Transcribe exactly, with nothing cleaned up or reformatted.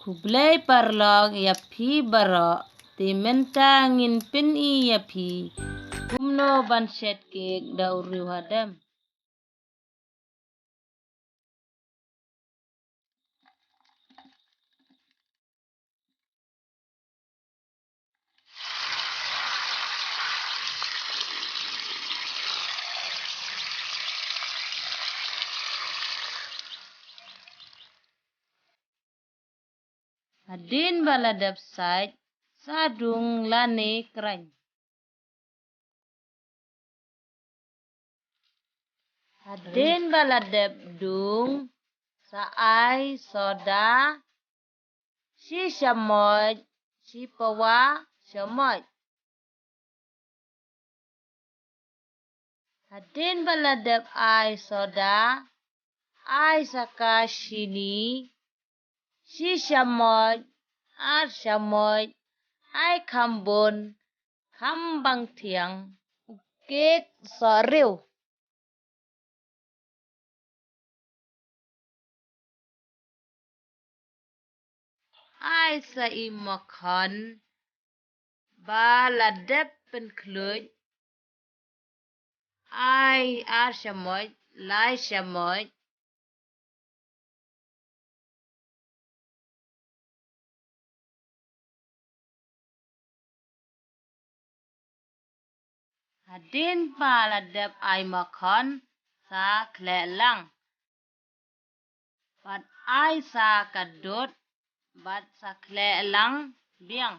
U Blei paralok ïa phi baroh. Te mynta ngin pyni ïa phi kumno ban shet kek da u riewhadem. Hadien ba la dep sait, sa dung lane kren. Hadien ba la dep dung, sa ai soda, shi shamoit, shi pawa shamoit. Hadien ba la dep ai soda, ai sa ka shini, shi shamoit, ar shamoit, ai kham bun, kham bang thiang, u kek soh riew. Ai sa i makhon ba la dep pynkhluit. Ai ar shamoit, lai shamoit. Hadien ba la dep ai makhon, sa khleh lang. Bad ai sa ka dud, bad sa khleh lang biang.